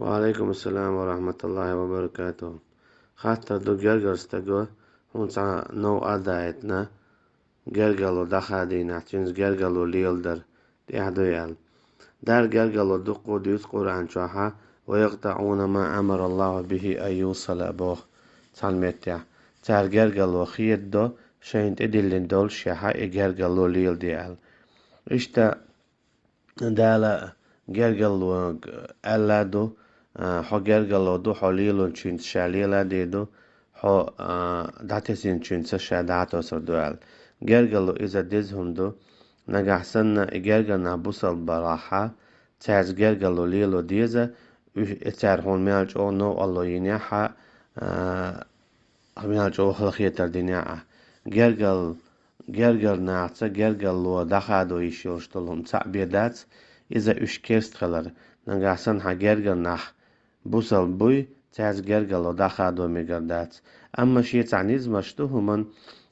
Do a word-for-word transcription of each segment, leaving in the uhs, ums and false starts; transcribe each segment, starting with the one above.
Ва алейкум ассалам ва рахматуллахи ва баракатух. Хаттар ду гергара стага, хьуна цхьа нов а даийтина, гергарло дӀахадийнахь, цуьнца гергарло леладар тӀехь ду аьлла. Дара гергарло дуккха а дуьйцу Къуръан чохьа: «Ва якътаӀуна ма амара Аллаху бихи ан юсала», боху цхьана меттехь. Цара гергарло хедадо, шайна тӀедиллина долуш шехьа и гергарло леладе аьлла. Иштта Дала гергарло аьлла ду, а, хьо гергарло ду, хьо лелончуьнца ша леладе ду, хьо, а, дӀатесинчуьнца ша дӀатосур ду аьлла. Гергарло иза деза хӀума ду. Нагахь санна и гергара нах бусалба барахьа, цаьрца гергарло лело деза, уьш, и цара хьуна мел чӀогӀа новкъарло йинехьа, а, мел чӀогӀа халахетар динехьа. Гергал-, гергара нахаца гергарло дӀахадо йиш йолуш долу хӀума цхьаъ бен дац, иза уьш керста хилар. Нагахь санна хьан гергара нах бусалба буй, цаьрца гергарло дӀахадо мегар дац. Амма шен цхьа низамаш ду хӀуман,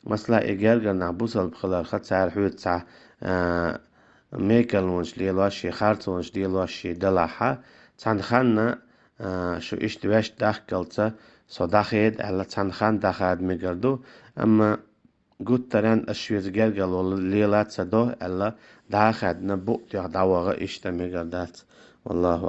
масала, и гергара нах бусалба хиларха, цара хьоьца цхьа, а, мекарлонаш лелош шен, харцонаш лелош шен далахьа, цхьана ханна, а, шу иштта ваьшна дахкалца, со дӀахеда аьлла, цхьана хан дӀахада мегар ду, амма гуттаренна аш шуьца гергарло лела ца до аьлла, дӀа а хаьдна, букъ тӀех дӀаваха иштта мегар дац. Валлаху